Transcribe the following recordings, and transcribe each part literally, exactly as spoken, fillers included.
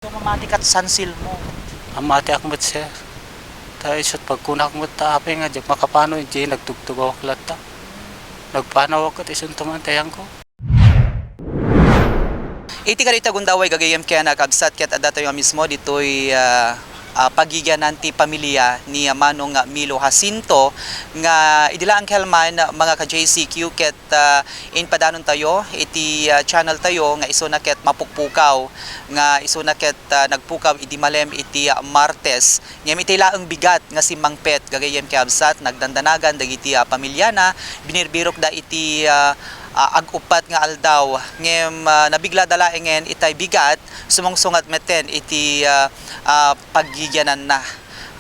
So, mamati kat sansilmo? Mamatiak met, sir. Ta isut' pagkunak met ta apay nga diak makapano, idiay nagtugtugawak latta. Nagpanawak ket isunto man ti ayangko. Iti kadayta gundaway gagayyem ken a kabsat ket adda tayo a mismo ditoy, ah, ah, pagigianan ti pamilia ni Manong Milo Jacinto nga idi la Uncle Man, mga ka-J C Q, ket, ah, impadanon tayo iti, ah, channel tayo nga isuna ket mapukpukaw, nga isuna ket, ah, nagpukaw idi malem iti, ah, Martes. Ngem itay laeng bigat nga simmangpet, gagayyem ken kabsat, nagdandanagan dagiti, ah, pamiliana, binirbirokda iti, ah, ah, ag-uppat nga aldaw. Ngem, ah, nabiglada laengen itay bigat, sumungsungad metten iti, ah, ah, paggigiananna.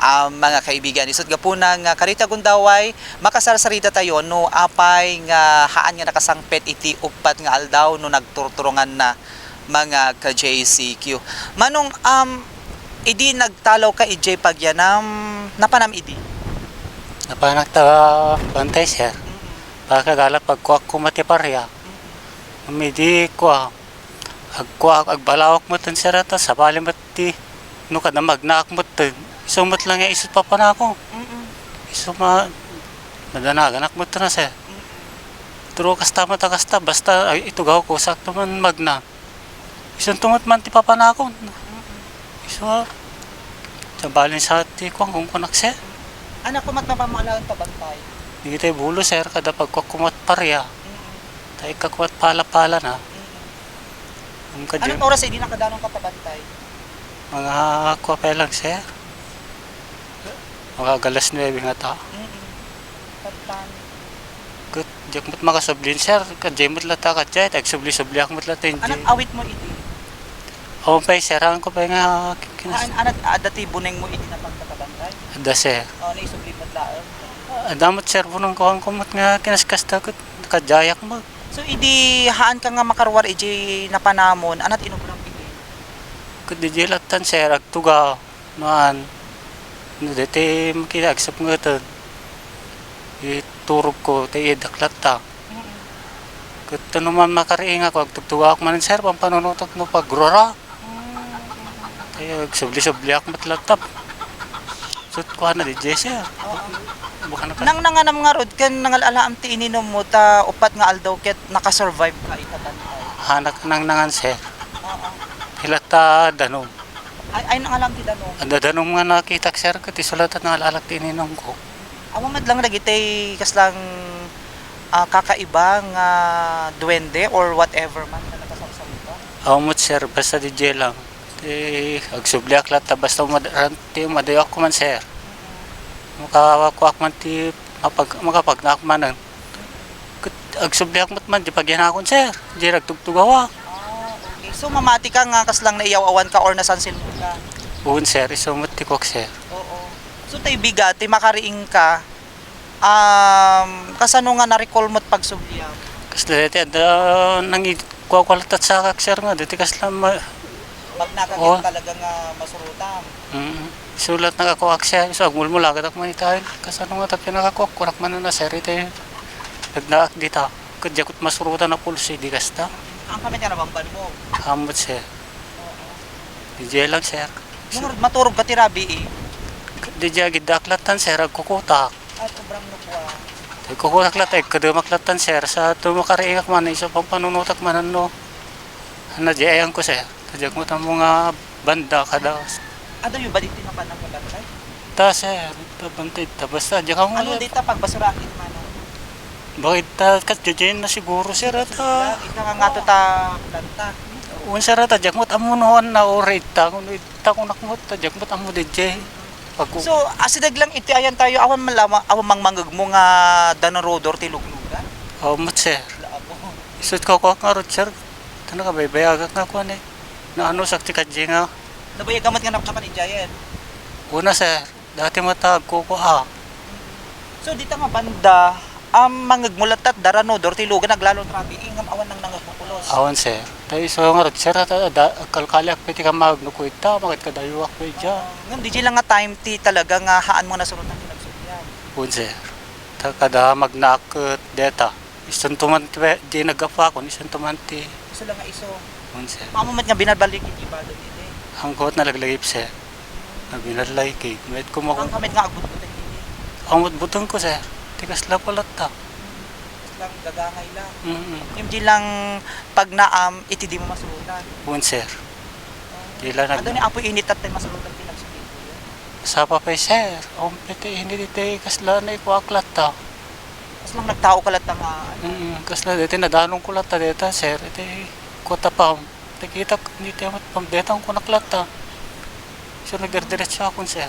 Ah, mga kaibigan, isut' gapuna nga kadayta gundaway, makasarsarita tayo no apay nga haan nga nakasangpet iti uppat nga aldaw no nagturturonganna, mga ka-J C Q. Manong, um, idi nagtalawka idiay pagianam, napanam idi? Napanak ta bantay, sir. Mm. Pakagala pagkuak koma ti paria. Mm. Idi kua, agkuak, agbalawak metten, sir, ta sabali met ti, no kada magnaak metten, isu met la nga isut' papanako. Mm. Isu ma-, nadanaganak metten a, sir. Mm. Pero kasta met a kasta, basta, ay, itugawko, sakto man magna. Isunto met man ti papanakon. Isu, sabali sa ti kuan, kunkunak, sir. Anak ko met napamalaen ta bantay? Dagitay bulo, sir, kada pagkuak koma ti paria. Mm. Ta ikkakuat pala-pala na. Mm. Ang kadyo- Anong oras idi nakadanonka ta bantay? Mga kua pa lang, sir. Mga alas nuebe nga ta. Mm. Pattan. Ket, diak met makasubli, sir. Kadiay met latta kadiay, ta agsubli-subliak met latta, hindi. Anat awit mo idi? Awan pay, sir, ang ko pay nga kinas- An-, anat, adda ti buneng mo idi napagtatabantay? Adda, sir. Oh, naisubli met laeng. Adda met, sir, buneng ko, ang ko met nga kinaskasta ket kadiayak met. So, idi haan ka nga makaruar iti napanamon, anat inubram idi? Ket di lattan, sir, agtuga. Maan, no, daytoy makita agsapngeten. Iturogko, ta iyadak latta. Mm. Ket no man makariingak, agtugtugawak manen, sir, pampanunutok no pagrura. Mm. Ay, agsubli-subliak met latta. Sut kuana di, sir. Oo. Baka naka- Nang nanganam ngarud ken nangal-alaam ti ininummo ta uppat nga aldaw ket nakasurvive ka ita bantay? Hanak nang nangan, sir. Oo. Ilatta danum. Ay, ay, nangalam ti danum. Adda danum nga nakitak, sir, ket isu latta nangal-alak ti ininumko. Awan met lang dagiti kaslang, ah, kakaiba nga duwende or whatever man nga nakasarsarita? Awan met, sir, basta diay lang. Ti agsubliak latta basta umad-, ti umadayuak man, sir. Makakuak man ti mapag-, makapagnaak manen. Ket agsubliak met man, di pagianakon, sir. Di ragtugtugawak. Ah, okay. So, mamati ka nga kaslang naiyaw-awan ka or nasansilmo ka? Wen, sir. Isu met ti kuak, sir. Oo. So, tay bigat, ti makariing ka, um, kasano nga na-recall mo't pagsubliam? Kasla daytoy, adda, nangi-, kuakua latta ti sakak, sir, nga, daytoy kasla ma-, Magnaka ket talaga nga masurotam. Mm. Isu latta nakakuak, sir. Isu agmulmulagadak man ita. Kasano nga ta pinakakuak? Kunak man na, sir, iti nagnaak dita. Ket diak met masurotan a pulso idi kasta. Ang kami nga nabamban mo? Ammot, sir. Oo. Diay lang, sir. Nung maturog ka ti rabii? Diay agiddaak lattan, sir, agkukutak. Ay, sobrang nukwa. Agkukutak latta, agkademak lattan, sir. Sa to makariingak man, isu pampanunutak man, ano. Ano, diay ayanko, sir. Ta diak met ammo nga banda kada. Adayo ba ditoy napanam nga bantay? Ta, sir, ta bantay ta. Basta, diak ammo. Ano dita pagbasuraak iti manok? Bakit ta, ket diay na siguro, sir, ata. Ita nga ngato ta planta. Un, sir, ata, diak met ammo no, na, o, rate ta. Kuno ita, kunak met, ta diak met ammo diay. Pag- So, asideg lang iti ayan tayo, awan man lama-, awan mangmangegmo nga danrodor ti luglugan? Awan met, sir. Laabo. Isut' ko, ko, nga, sir. Ita nakabaybayagak nga kuan, eh. Naano, sakti kadji nga. Nabayag ka met nga napnapan idiayen? Una, sir. Dati met agkukua. So, dita nga banda, am, mangegmo latta, danrodor ti luglugan, aglalo ti rabii, ngem awan nang nangegmo pulos. Awan, sir. Tayo isu nga, sir, ta, da, kalkaliak pay ti kamagno ko ita, maket kadayuak pay dia. Ah, ngem diay lang nga time ti talaga nga haan mo nasurotan ti nagsubliam. Wen, sir. Ta, kada magnaak ket deta. Isunto man ti, di naggapuakon, isunto man ti. Isu lang nga isu. Wen, sir. Maamo met nga binabalik iti balon idi. Ang kuwat nalaglagip, sir. Nabinallay kay, met kumakon. Ang kamit nga agbutbuteng ini. Ang butbuteng ko, sir. Ti kasla pa latta. Kaslang gagangay lang. Mm. Ngem di lang pagnaam, iti di mo masurotan. Wen, sir. Di lang nag- Adu ni apo init tattay masurotan ti nagsukit. Sapa pay, sir. Umpay ti init iti kasla na ikuak latta. Kaslang nagtao ka latta nga, ano? Mm, kasla deti nadanong ko latta deta, sir. Iti kuwat a pam. Ti kitak, ni ti amat pam, detang kunak latta. So, nagdirdiretso akon, sir.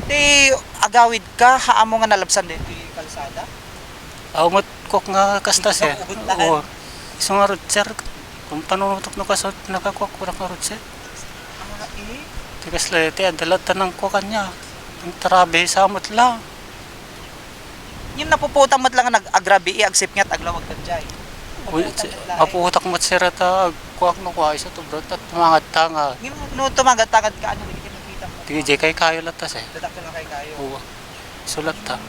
Ti agawid ka, haamo nga nalabsan deti kalsada? Aw, met kuak nga kasta, sir. Napugot laeng. Oo. Isu ngarud, sir. Kung panunutok no kaso, nakakuak, kunak ngarud, sir. Ah, eh? Ti kasla, ti adda latta nang kuak kanya. Ang tarabe, samot lang. Ngem napupuotam met lang nga nag-agrabi, i agsipnget, aglawag kadjay. Uy, mapuotak met, sir, ta agkuak no kua, isu ti ubra, ta tumangadtangad. Ngem no tumangadtangad ka, ania dagiti makita mo? Ti, diay kaykayo latta, sir. Dadakkel nga kaykayo. Oo. Isu latta.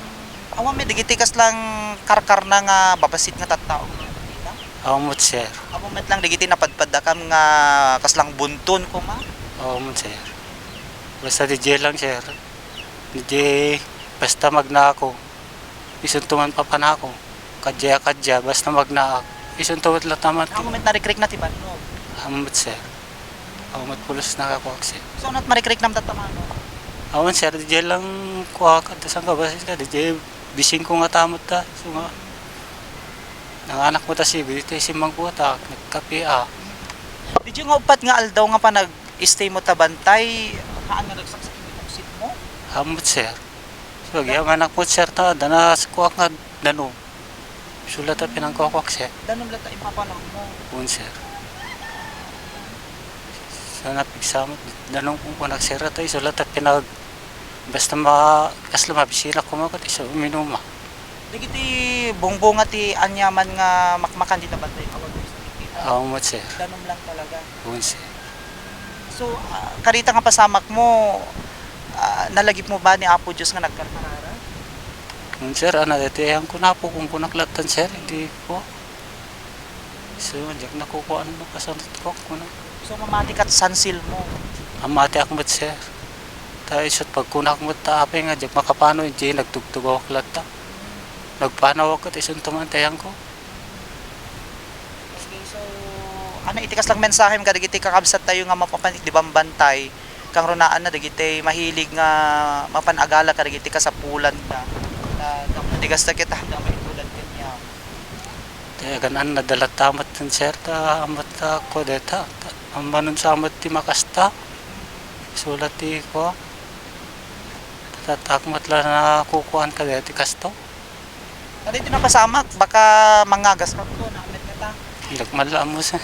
Awan met dagiti kaslang karkarna nga babasit nga tattao nga nakita? Awan met, sir. Awan met lang dagiti napadpaddakam nga kaslang bunton koma? Awan met, sir. Basta diay lang, sir. Diay basta magnaak, isunto man papanako. Kadia, kadia, basta magnaak. Isunto met latta man. Amo met narikrikna ti bannog? Amo met, sir. Amo met pulos nakakuak, sir. So, anat marikriknam tatta mano? Awan, sir, diay lang kuak, adda sangkabas ka, diay bising ko nga tamot ta. So nga, nanganak mo ta si Bili, ta simmang kuak, nagkape, ah. Diay nga uppat nga aldaw nga panag-stay mo ta bantay, haan nga nagsaksak iti puksit mo? Amo met, sir. So, agyamanak met, sir, ta adda na sa kuak nga danum. Isu latta pinangkuakuak, sir. Danum latta impapanawag mo? Wen, sir. Sa napigsa met, danum kong kunak, sir, ta isu latta pinag-, basta ma-, kasla mabisinak koma ket isu uminuma. Dagiti bungbunga ti aniaman nga makmakan dita bantay, awan mo sa nakita? Awan met, sir. Danum lang talaga? Wen, sir. So, ah, kadita nga pasamak mo, ah, nalagip mo ba ni Apo Dios nga nagkarkararag? Wen, sir, ana, daytoy ayanko, Apo, kunkunak lattan, sir, idi ko. So, diak nakukuan no kasano ti kuak, kunak. So, mamati ka ti sansil mo? Mamatiak met, sir. Ta isu't pagkunak met ta apay nga diak makapano, idiay nagtugtugawak latta. Nagpanawak ket isunto man ti ayanko. Okay, so, ano iti kaslang mensahem kadagiti kakabsattayo nga mapapan iti bambantay, kangrunaanna dagiti mahilig nga mapan agala kadagiti kasapulanda, ta, ta, ti kasta ket, ah, ta maitulad kaniam. Ti agan-an nadala ta met, sir, ta, amat ta, ko deta, ta, ammanon sa amat ti makasta, sulat ti, ko, tatak met la nakukuan ka deti kasto. Ano iti napasamak? Baka mangagas ka to, naamet nga ta. Ilak man lang mo, sir.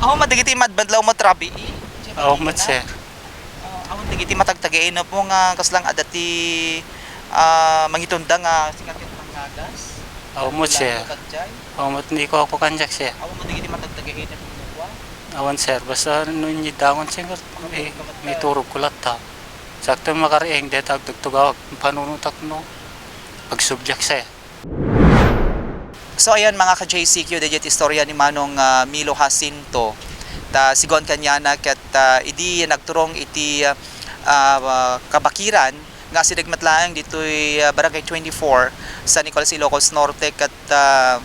Awan met dagiti madbad la umat rabii. Awan met, sir. Ah, awan dagiti matagtagainep mo nga kaslang adda ti, ah, mangitunda nga sika ti mangagas? Awan met, sir. Awan met ni ko ako kanjak, sir. Awan met dagiti matagtagainep mo, wa? Awan, sir. Basta no inyidangon, sir, mi-, miturog ko latta. Sakto makariing, deta agtugtugawak, panunutak no. Pagsubjak, sir. So ayan, mga ka-J C Q, daydiay ti istorya ni Manong, ah, Milo Jacinto. Ta sigun kaniana ket, ah, idi nagturong iti, ah, ah, kabakiran nga asideg met laeng ditoy, ah, Barangay twenty-four, San Nicolas, Ilocos Norte ket, ah,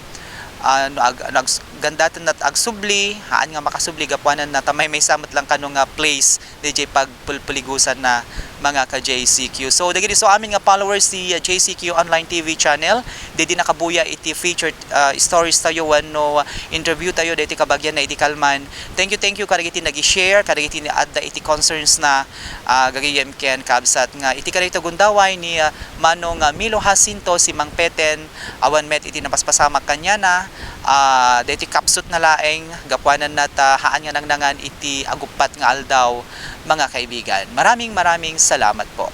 ah, no ag-, no ags-, gandaten met agsubli, haan nga makasubli gapuanan na ta maymaysa met lang kano nga place daydiay pagpelpeligusanna, mga ka-J C Q. So, dagiti so amin nga followers ti, uh, J C Q Online T V channel, daydi nakabuya iti featured, uh, stories tayo wenno, uh, interview tayo daydi kabagian na idi kalman. Thank you, thank you kadagiti nag-share, kadagiti adda iti concerns na, uh, gagayyem ken kabsat nga iti kadagiti gundaway ni, uh, Manong, uh, Milo Jacinto, si Mang Peten, awan met iti napaspasamak kaniana, ah, daytoy kapsut na laeng gapuanan na ta haan nga nangnangan iti aguppat nga aldaw, mga kaibigan. Maraming, maraming salamat po.